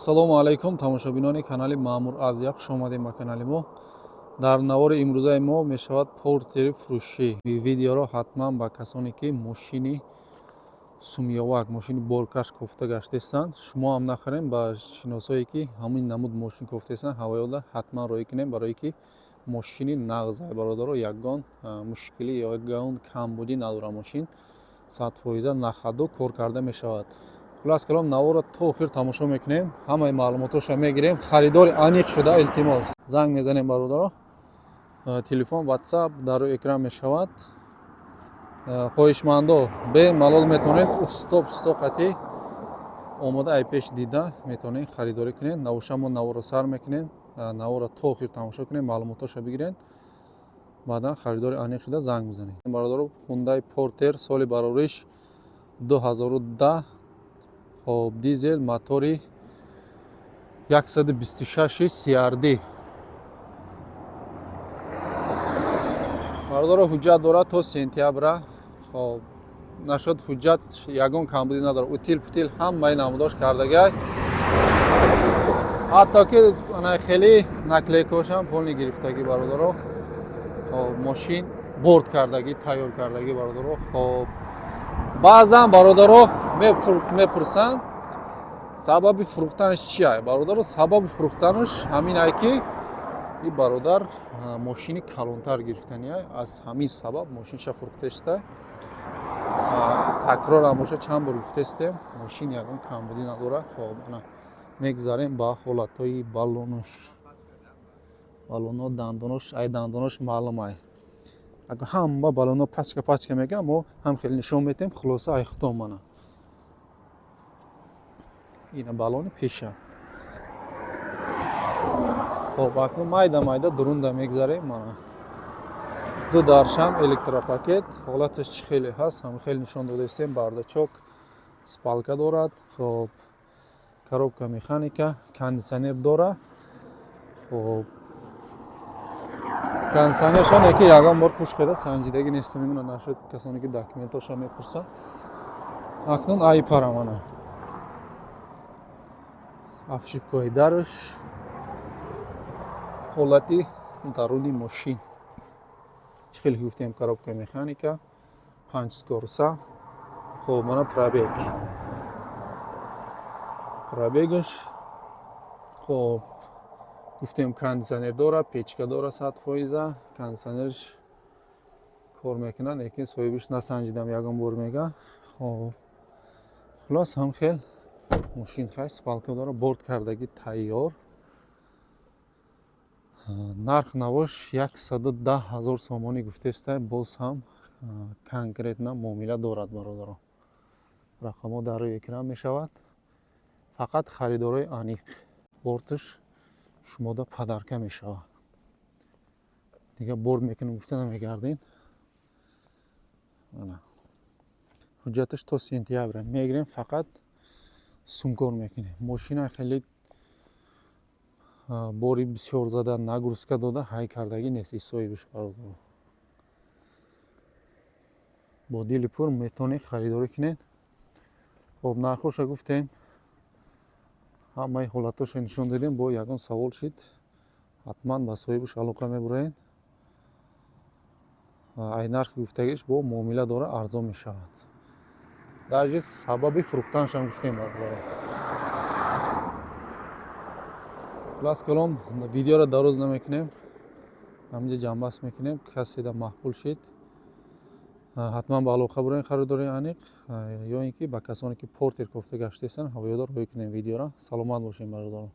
Ассалому алайкум, тамошобинони канали Маъмур Азия, хуш омадем ба канали мо. Дар навори имрӯзаи мо мешавад портери фурӯшӣ. Видеоро ҳатман ба касоне, ки мошини сумёвак, мошини боркаш кофта гаштаистанд, шумо ҳам нахарем, ба шиносое, ки ҳамин намуд мошин кофтаистанд, ҳавоёда ҳатман роҳӣ кунем, барое ки мошини нағз, бародаро, ягон мушкилӣ, ягон камбудӣ надорад. Мошин 100% нахаду кор карда мешавад. Хулас калом, наворро то охир тамошо мекунем, ҳамаи маълумотоша мегирем. Харидори аниқ шуда, илтимос, занг мезанем, бародаро. Телефон, Ватсап дар рӯи экран мешавад. Хоҳишмандо бемалол метавонед усто пусто қатӣ омода ай пеш дида метавонед харидорӣ кунед. Набоша, мо наворро сар мекунем. Наворро то охир тамошо кунем, маълумотоша бигиред, баъдан харидори аниқ шуда занг мезанед. Бародаро, Хундай Портер, соли барориш 2010. Хоб, дизел, мотори 126 CRD. Бародаро, ҳуҷҷат дорад то сентябра. Хоб, нашуд, ҳуҷҷат ягон камбудӣ надорад, утил путил ҳамаи намудош кардагай, ҳатто ки ана хеле наклейкошам полный гирифтагӣ, бародаро. Хоб, мошин борт кардагӣ, тайёр кардагӣ, бародаро. Хоб, баъзан бародаро мепурсанд, сабаби фурӯхтанаш чия? Бародаро, сабаби фурӯхтанаш ҳамин ай, ки и бародар мошини калонтар гирифтания, аз ҳамин сабаб мошинша фурӯхтеста. Такрор ҳам боша, чанд бор гуфтестем, мошин ягон камбудӣ надорад. Хоб, ана мегзарем ба ҳолатҳои баллонош. Баллоно, дандонош, ай дандонош маълум ай. Агар ҳама баллоно пачка пачка мегӯям, мо ҳам хеле нишон метиҳем. Хулоса, ай худо мана ина баллони пеша. Хоб, акнун майда майда дурунда мегзарем. Мана ду даршам электропакет, ҳолаташ чӣ хеле ҳаст, ҳам хеле нишон додаистем. Бардачок, спалка дорад. Хоб, коробка механика, кондитсионер дора. Хоб, кондитсионершон яки ягон бор пуш карда санҷидагӣ нестам, именно нашуд касоне, ки документоша мепурсанд. Акнун ай пара, мана обшивкаҳои дараш, ҳолати даруни мошин. Чӣ хеле гуфтем, коробка механика, панҷ скорость. Хоб, мана пробег, пробегаш. Хоб, гуфтем, кондитсионер дора, печка дора, 100%. Кондитсионерш кор мекунад, лекин соҳибиш насанҷидам ягон бор, мега. Хоб, хулос, ҳам хел мошин хай, спалка дора, борт кардагӣ, тайёр. Нарх навош 110 000 сомонӣ гуфтеста, боз ҳам конкретно муомила дорад. Бародаро, рақамҳо дар рӯи экран мешавад. Фақат харидорои аниқ, борташ шумода подарка мешавад. Дигар борт мекунем гуфта намегардем. Ана ҳуҷҷаташ то сентябра мегирем, фақат сумкор мекунем. Мошина хеле бори бисёр зада, нагрузка дода, ҳай кардагӣ нест и соҳибиш. Бародаро, бо дили пур метавонед харидорӣ кунед. Хоб, нархоша гуфтем, ҳамаи ҳолатҳоша нишон додем. Бо ягон савол шид, ҳатман ба соҳибаш алоқа мебуроед. Ай нархи гуфтагиш бо муомила дора, арзон мешавад. Даже сабаби фурӯхтанашам гуфтем, бародаро. Хулас калом, видеоро дароз намекунем, ҳаминҷа ҷамъбаст мекунем. Каседа маъқул шид, ҳатман ба алоқа буроед, харидори аниқ, ё ин ки ба касоне, ки портер кофта гаштаистанд, ҳавоёдор роҳӣ кунем видеоро. Саломат бошем, бародарон.